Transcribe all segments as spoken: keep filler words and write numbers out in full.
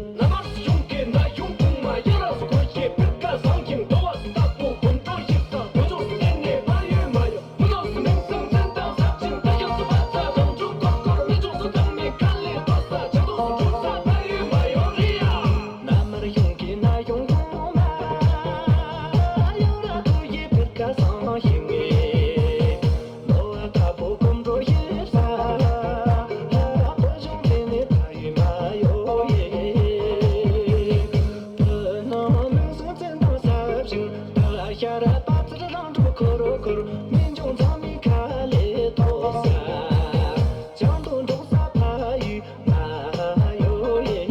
རྣམ་པར་གཞུང་གི་ན་ཡོང་གོང་མ་ཡ་རབས་སུ་གོ་ཤེས་པིར་ཀ་བཟང་ཞིང་འདོ་བ་སུ་དྭགས་པོ་སྒོམ་སྤྲོ་ཞིག་ས་དོ་ཅོག་སུ་བསྟན་ནས་བར་ཡོད་མ་ཡོད་མི་ལོ་སུ་མིང་སྲིང་འཛིན་དང་ཟབ་ཅིང་བདག་ཡོད་སུ་བ་ཚ་རང་ཕྱོགས་ཀོར་ཀོར་མི་ཕྱོགས་སུ་དང་མི་ཁ་ལས་བར་ས་ཆ་དོ་སུ་འགྲོ་ས་བར་ཡོད་མ་ཡོད་རེད་ཡ། ན་མར་ཡོང་གི་ན་ཡོང་གོང་མ་ཡ་རབས་སུ་ཡི་པིར་ཀ་བཟང་ཞིང་ངེ། ནོར་བ་དྭགས་པོ་སྒོམ་སྤྲོ་ཡིན་ས། བོད་གཞུང་དེ་ནི་ད་ཡིན་མ་ཡོ་ཡེ། བོད་ནང་མིང་སྲིང་བཙན་དང་ཟབ་ཞིང་། ད་ཤ་ར་པ་ཙི་རང་གྲོ་འཁོར་འཁོར། མི་འབྱུང་ཚང་མི་ཁ་ལས་ཐོག་ས། བྱང་དུ་འགྲོ་ས་ཕ་ཡུལ་མ་ཡོ་ཡེ།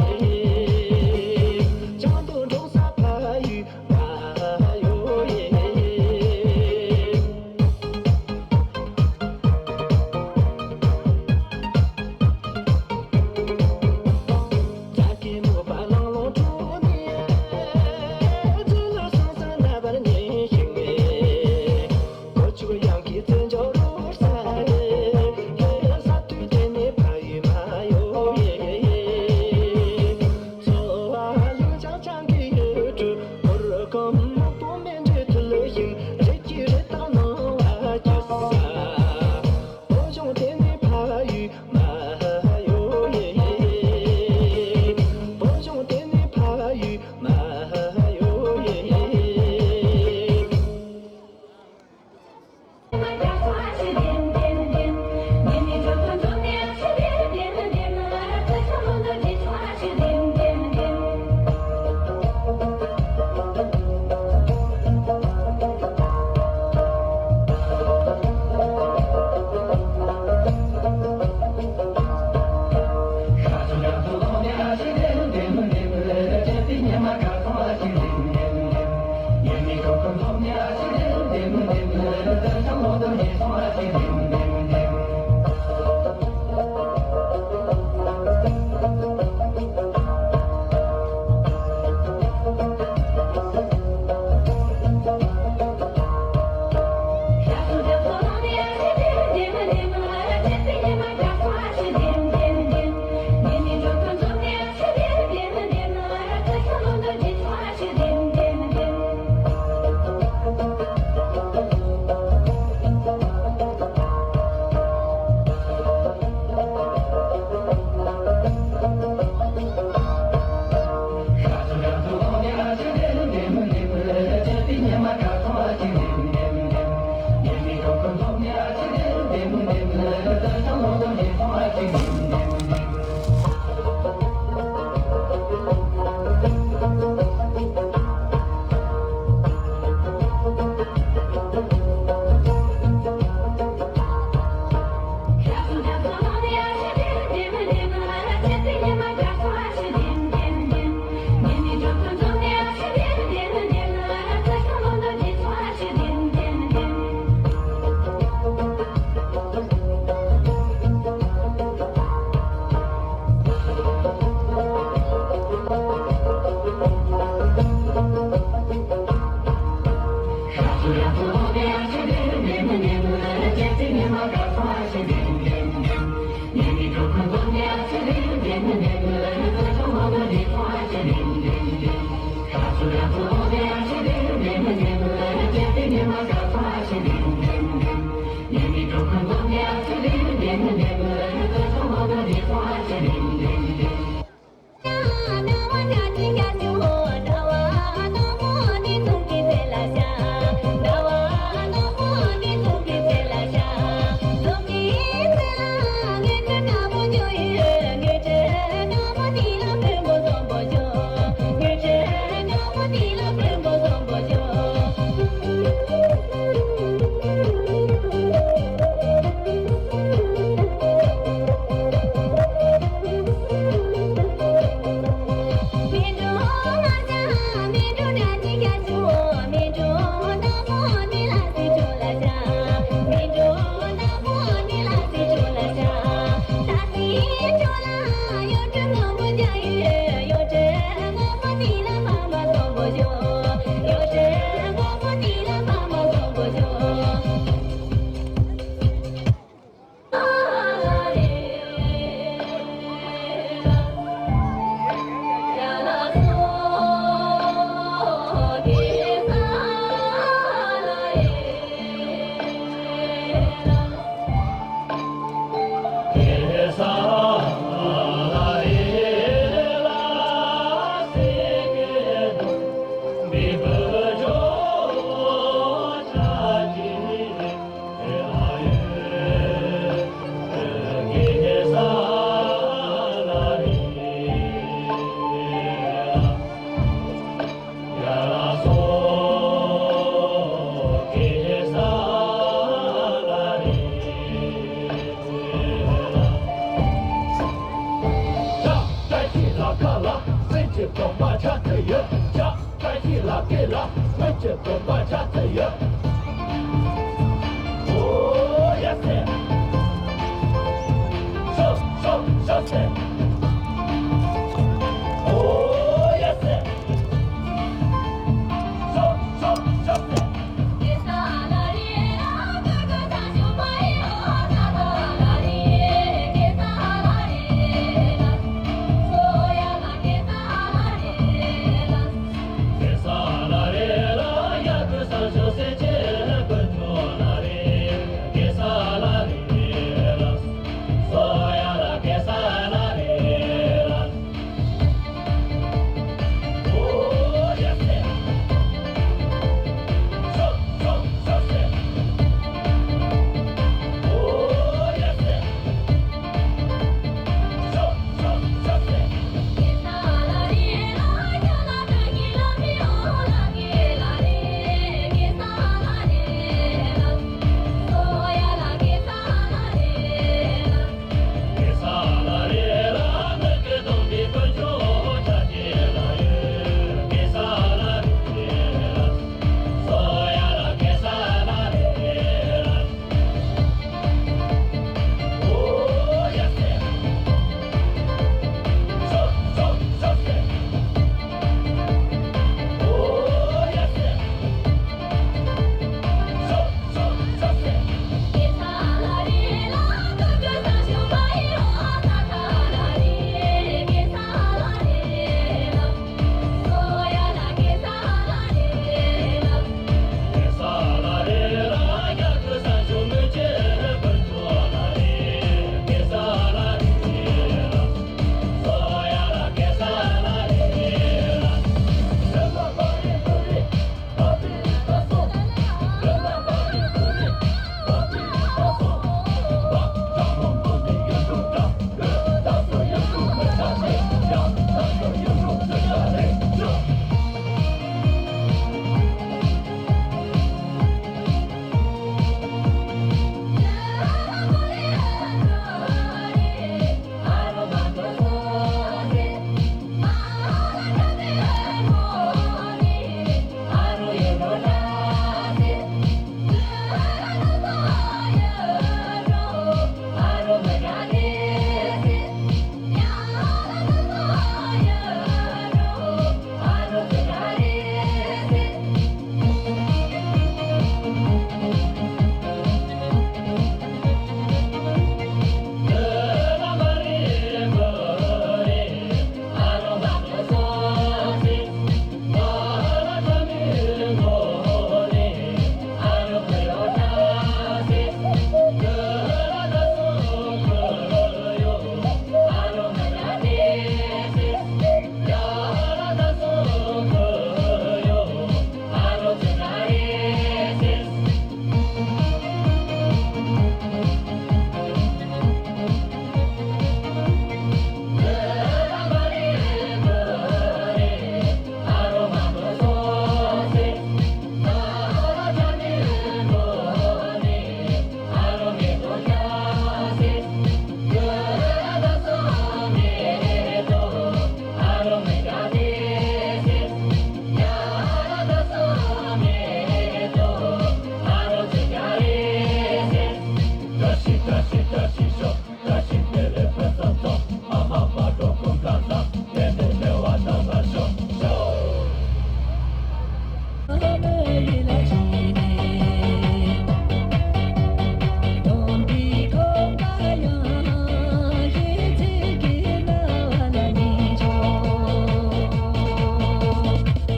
བྱང་དུ་འགྲོ་ས་ཕ་ཡུལ།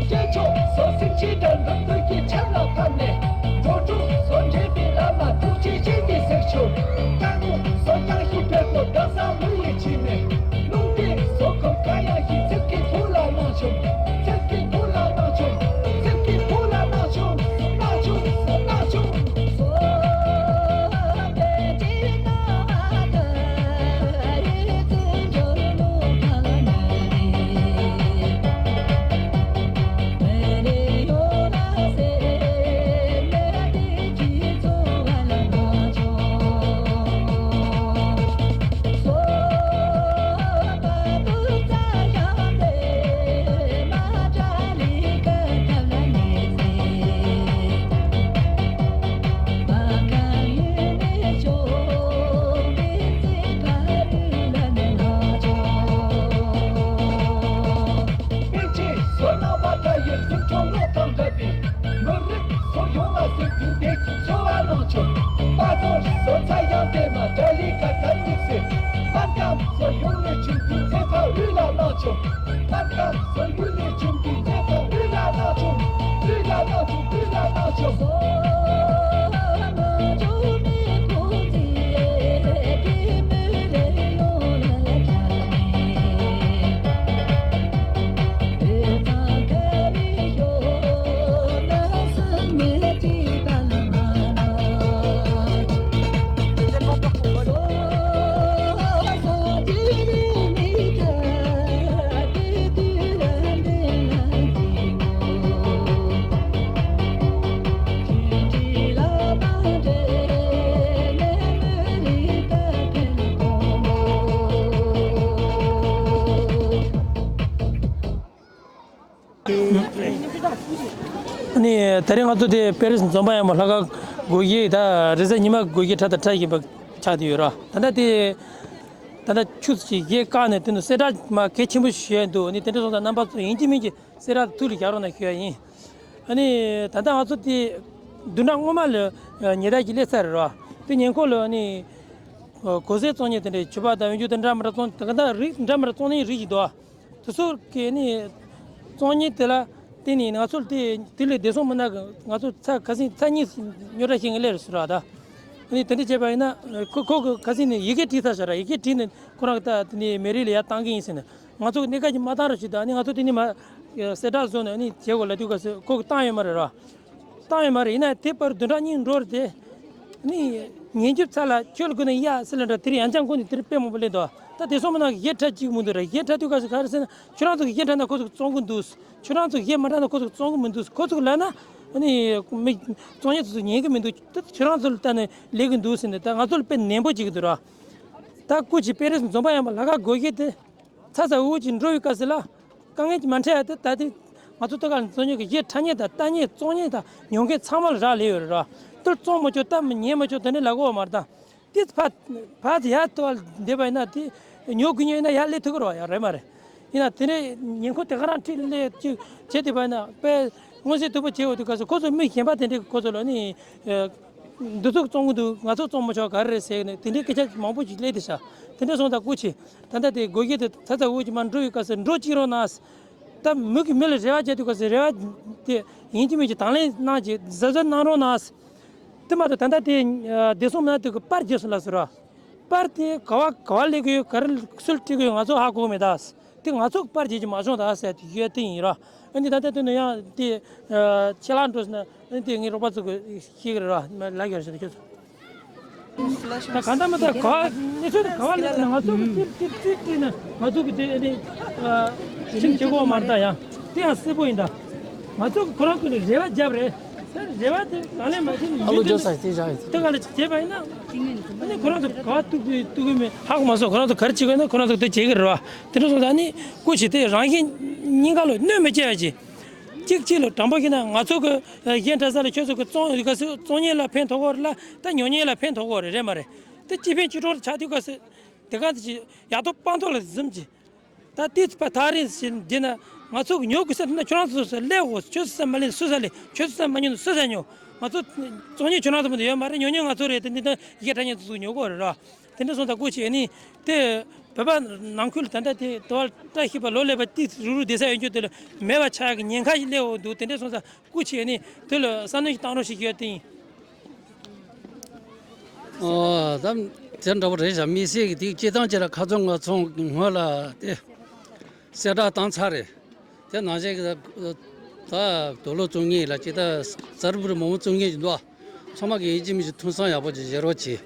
སྐྱེས་མཆོག་བཟོད་སྲིད་ཕྱི་དང་ལྷུན་པོའི་ཆར་ལ་ཕབ་ནས། འགྲོ་དྲུག་བཟོ་འདྲེན་པའི་བླ་མ་ཐུགས་རྗེ་ཅན་གྱི་གཟིགས་ཕྱོགས། རྟག་ངུ་བཟོ་རྐྱང་ཞིག་ཕེབས་པོ་བདག་ས་མུ་ཡི་ཕྱི་ནས། རླུང་རྟའི་བཟོ་ཁོམ་ག་ཡང་ཞིག་ཚིག་གི་བུ་ལ་བླངས་བྱུང་། ཚིག་གི་བུ་ལ་བླངས་བྱུང་། ནི་དེ་རིང་ང་ཚོ་དེ་པེ་རིས་འཛོམས་པ་ཡག་མོ་ལྷག་དཀར་སྒོ་དཀྱིལ་ད་རེས་གཟའ་ཉི་མ་སྒོ་དཀྱིལ་འཁྲབ་དང་འཁྲབ་བཞིན་པ་ཆགས་བསྡད་ཡོད་ར། ད་ལྟ་དེ་ད་ལྟ་ཆུ་ཚོད་ཅིག་གཞས་བཀག་ནས་དེ་ནི་གསལ་བསྒྲགས་མ་གལ་ཆེན་པོ་ཞིག་ཞུ་ཡ་འདུག་ནི་དེ་འདྲ་སོང་ཙང་རྣམ་པ་ཚོ་ཡིན་གཅིག་མིན་གཅིག་གསལ་བསྒྲགས་ཐུགས་ལ་བཞག་རོགས་གནང་ཞུ་ཡ་ཡིན། ཨ་ནི་ད་ལྟ་ང་ཚོ་དེ་བདུན་ཕྲག་སྔོན་མ་ལ་ཉེ་ཆར་གྱི་སླེབས་ཚར་རེད་ར། དེ་ཉེ་འཁོར་ལ་ཨ་ནི་གོ་ཟས་བཙོང་མཁན་དེ་འདྲའི་ཕྱུ་པ་དང་འོན་ཀྱང་དེ་འདྲ་མི་འདྲ་བཙོང་ད་ག་ད་རིགས་འདྲ་མི་འདྲ་བཙོང་མཁན་རིགས་ཤིག་འདུག་དེ་ཚོ་གི་ནི་བཙོང་མཁན་དེ་ལ་བརྟེན་ནས་ང་ཚོར་དེ་དེ་ལས་བདེ་སྲུང་མི་སྣ་གི་ང་ཚོ་ཚ་ཁ་སང་ཚ་གཉིས་རྙོག་དྲ་བཤད་མཁན་སླེབས་རེད་ཟེར་བ་ད། ཨ་ནི་དེ་འདྲ་བྱས་པ་ཡིན་ན་ཁོ་ཁོ་གི་ཁ་སང་ནས་ཡི་གེ་བྲིས་ཚར་བཞག་ར། ཡི་གེ་བྲིས་ནས་ཁོ་རང་གི་ད་དེ་ནས་མེ་རི་ལ་ཡར་བཏང་གི་ཡིན་ཟེར་ནས་ང་ཚོ་གི་གནད་འགག་ཅིག་མ་བཏང་རོགས་ཞེས་ད། ཨ་ནི་ང་ཚོ་དེ་ནས་མ་གསལ་བསྒྲགས་བཟོས་ནས་ཨ་ནི་བྱེད་དགོས་ལབ་དུས་སྐབས་སུ་ཁོ་གི་བཏང་ཡོད་མ་རེད་ར། བཏང་ཡོད་མ་རེད། ཡིན་ན་དེ་བར་བདུན་ཕྲག་གཉིས་འགྲོ་རེད་དེ། ནི་ཉན་རྒྱུ་ཚ་ལ་ཁྱོད་ལ་དགོས་ན་ཡ་སི་ལིན་ཌར་དེ་རིང་ཡང་ཅང་ཁོ་ནི་དེ་རིང་དཔེ་མང་པོ་སླེབས་འདུག་ད་དེ་སོང་མ་ན་གཞས་འཁྲབ་ཅིག་མི་འདུག་ར། གཞས་འཁྲབ་དུས་སྐབས་སུ་ག་རེ་ཟེར་ན་ཁྱོད་རང་ཚོ་གི་གཞས་འཁྲབ་ན་ཁོ་ཚོ་གི་བཙོང་གི་འདུག་ཁྱོད་རང་ཚོ་གི་གཞས་མ་འཁྲབ་ན་ཁོ་ཚོ་གི་བཙོང་གི་མི་འདུག་ཁོ་ཚོ་གི་ལབ་ན་ཨ་ནི་མི་བཙོང་མཁན་ཚོ་ཚོ་ཉན་གི་མི་འདུག་ད་ཁྱོད་རང་ཚོ་ལ་ལྟ་ནས་ལས་གི་འདུག་ཟེར་ནས་ད་ང་ཚོ་ལ་དཔེ་ནན་པོ་བྱེད་གི་འདུག་ར། ད་སྐུ་མཁྱེན་པེ་རེས་འཛོམས་པ་ཡག་མོ་ལྷག་དཀར་སྒོ་དཀྱིལ་དེ། ཚ་ཚ་འུར་འུར་གྱིས་འགྲོ་བའི་སྐབས་སུ་ལ། དཀའ་ངལ་གྱིས་མ་འཕྲད་ཡ་དེ་ད་ལྟའི་ང་ཚོ་ལྟ་ག་ལ་འཛོམས་མཁན་གྱི་གཞས་འཁྲབ་མཁན་དང་ལྟ་མཁན་བཙོང་མཁན་དང་ཉོ་མཁན་ཚང་མ་ལ་རག་ལས་ཡོད་རེད་ར། དེར་བཙོང་མ་ཆོག་ལྟ་མ་ཉན་མ་ཆོག་དེ་འདྲ་ལབ་ཀྱི་ཡོད་མ་རེད་ད། དེ་ཕར་ཕར་ཡར་ལྟ་བ་བསྡད་པ་ཡིན་ན་དེ་ཉོ་དགོས་མཁན་ཡིན་ན་ཡར་སླེབས་ཐུབ་ཀྱི་རེད་བ། ཡ་རེད་མ་རེད། ཡིན་ན་དེ་འདྲའི་ཉེ་འཁོར་དེ་ག་རང་ཁྲིད་སླེབས་ཅིག་བྱེད་བསྡད་པ་ཡིན་ན་དཔེ་མངོན་གསལ་དོད་པོ་བྱེད་འོས་དུས་སྐབས་སུ་ཁོ་ཚོ་མི་གཞན་པ་དེ་འདྲས་ཁོ་ཚོ་ལ་ནི། འདི་ཚོ་བཙོང་གི་འདུག་ང་ཚོ་བཙོང་མི་ཆོག་ག་རེ་རེད་ཟེར་ནས་དེ་འདྲའི་སྐད་ཆ་མང་པོ་ཞིག་སླེབས་བསྡད་ཤག་དེ་འདྲ་སོང་ཙང་སྐུ་མཁྱེན། ད་ལྟ་དེ་སྒོ་དཀྱིལ་དེ་ཚ་ཚ་འུར་འུར་གྱིས་མར་འགྲོ་ཡི་སྐབས་སུ་འགྲོ་གཅིག་རོགས་གནང་། ད་མི་གིས་མི་ལ་རེ་བ་རྒྱག་དུས་སྐབས་སུ་རེ་བ་དེ་ཡིན་གཅིག་མིན་གཅིག་དང་ལེན་གནང་བྱས་གཟབ་གཟབ་གནང་རོགས་གནང་། དེ་མ་གཏོགས་ད་ལྟ་དེ་བདེ་སྲུང་མི་སྣ་དེ་གིས་པར་བརྒྱབ་སོང་ལབ་ཟེར་བ། པར་དེ་ག་བ་ག་བ་སླེབས་ཀྱི་ཡོད། ག་རེ་སུས་སྤྲད་ཀྱི་ཡོད་ང་ཚོ་ཧ་གོ་གི་མེད་ད། དེ་ང་ཚོ་གི་པར་བརྒྱབ་ཀྱི་མ་བྱུང་ད་ཟེར་དེ་ཡོད་དེ་ཡིན་ར། ཨ་ནི་ད་ལྟ་དེ་ནས་ཡང་དེ་ཆད་ལྷག་འགྲོ་སོང་ན་ཨ་ནི་དེ་ངའི་རོགས་པ་ཚོ་གིས་ཤེས་ཀྱི་རེད་ར། ལབ་ཡོད་རེད་ཟེར་ཁྱོད་ཚོ། ད་གང་ལྟར་མི་ལྟར་ག་བ་གནས་ཚུལ་དེ་ག་བ་སླེབས་ན་ང་ཚོ་གི་ཏིག་ཏིག་ཏིག་ན་ང་ཚོ་གི་དེ་ཨ་ནི་ཁྲིམས་བྱེད་དགོས་མ་རེད་ད། ཡང་དེ་ཡང་གསལ་པོ་ཡིན་ད། ང་ཚོ་གི་ཁོ་རང་ཁོ་ནས་རེ་བ་བརྒྱབ་རེད། རེ་བ་དེ་གང་ལས་མ་བྱུང་ཨ་ལོ་ཇོ་སར་དེ་བཞག་ཡོད། དེ་ག་ལ་བྱས་པ་ཡིན་ན། ཨ་ནི་ཁོ་རང་ཚོ་ག་བ་གཏུག་གི་གཏུག་གི་མེད་ཧ་གོ་མ་སོང་། ཁོ་རང་ཚོ་ག་རེ་བྱེད་དགོས་ན་ཁོ་རང་ཚོ་དེ་བྱེད་ཀྱི་རེད་བ། དེ་འདྲ་སོང་ཙང་ཨ་ནི་སྐུ་མཁྱེན་དེ་རང་གཞན་གཉིས་ཀ་ལ་གནོད་མི་སྐྱེལ་ཡ་ཅིག་གཅིག་གཅིག་ལ་དྲང་པོ་བཤད་ན་ང་ཚོ་གི་གཞས་འཁྲབ་ས་ལ་ཁྱོད་ཚོ་གི་བཙོང་ག་སུ་བཙོང་མཁན་ལ་ཕན་ཐོགས་ཀྱི་རེད་ལ་ད་ཉོ་མཁན་ལ་ཕན་ཐོགས་ཀྱི་རེད། རེད་མ་རེད། དེ་སྤྱི་ཕན་སྤྱི་གྲོགས་ཆགས་དུས་སྐབས་སུ་དེ་ག་དེ་ཅིག་ཡག་ཐོག་སྤང་ཐོག་ལ་གཟིམ་ཅིག་ད་དེ་ཕ་ཐག་རིང་ཞིག་བསྡད་ན་ང་ཚོ་གི་ཉོ་དགོས་ས་དེ་ན་ཁྱོད་རང་ཚོ་སླེབས་འོ། ཁྱོད་ཚོ་ས་མ་སླེབས་སུ་ས་སླེབས། ཁྱོད་ཚོ་ས་མ་ཉོ་ན་སུ་ས་ཉོ། ང་ཚོ་བཙོང་མཁན་ཁྱོད་རང་ཚོ་མ་གཏོགས་ཡོད་མ་རེད། ཉོ་མཁན་ང་ཚོ་རེད། དེ་འདི་ད་གཞས་འཁྲབ་མཁན་ཚོ་ཉོ་གི་རེད་ར། དེ་འདྲ་སོང་ཙང་སྐུ་མཁྱེན་ཨ་ནི་དེ་བོད་པ་ནང་ཁུལ་ད་ལྟ་དེ་དུ་བ་བཀྲ་ཤིས་པ་ལོ་ལེགས་པ་ཏིག་རུ་རུ་བསྡད་ས་ཡོད་རྒྱུ་དེ་ལ་མེད་པ་ཆགས་ཀྱི་ཉེན་ཁ་ཞིག་སླེབས་འོ་འདུག་དེ་འདྲ་སོང་ཙང་སྐུ་མཁྱེན་ཨ་ནི་དེ་ལ་བསམ་བློ་ཞིག་བཏང་རོགས་ཞེས་ཞུ་ཡ་དེ་ཡིན། ཨོ་ད་དེ་འདྲ་བོ་རེད་བཞག་དམིགས་བསལ་གྱི་དེ་སྤྱིར་བཏང་ཅིག་ལ་ཁ་རྩང་ང་ཚོ་སྔོན་ལ་དེ་གསལ་བསྒྲགས་བཏང་ཚར་རེད། དེ་ནང་བཞིན་གྱི་ད་ད་དུག་ལོག་བཙོང་མཁན་ལ་ཅིག་ད་ཟ་རུ་བུ་རུ་མང་པོ་བཙོང་མཁན་ཞིག་འདུག་ཚང་མ་གིས་ཡིན་གཅིག་མིན་གཅིག་ཐུགས་བསམ་ཡག་པོ་ཅིག་བཞེས་རོགས་གྱིས།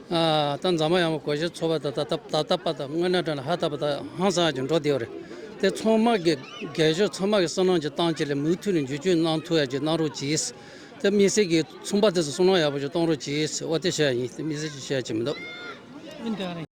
ཨ་ད་འཛམ་གླིང་ཡག་མོ་སྒོར་གཞས་ཚོགས་པ་ད་ད་ད་ད་ད་པ་ད་དངོས་གནས་དྲང་གནས་ཧ་ད་པ་ད་ཧང་སང་ཡག་ཅིག་འགྲོ་བསྡད་ཡོད་རེད། དེ་ཚང་མ་གིས་རྒན་གཞོན་ཚང་མ་གིས་བསོད་ནམས་ཅིག་བཏང་ཅིག་ལས་མུ་མཐུད་ནས་འགྱུར་བཅོས་གནང་ཐུབ་ཡག་ཅིག་གནང་རོགས་གྱིས། དེ་དམིགས་བསལ་གྱི་ཚོང་པ་དེ་ཚོ་བསོད་ནམས་ཡག་པོ་ཅིག་གཏོང་རོགས་གྱིས། འོ་དེ་བཤད་ཡག་ཡིན། དེ་དམིགས་བསལ་ཅིག་བཤད་ཡག་ཅིག་མི་འདུག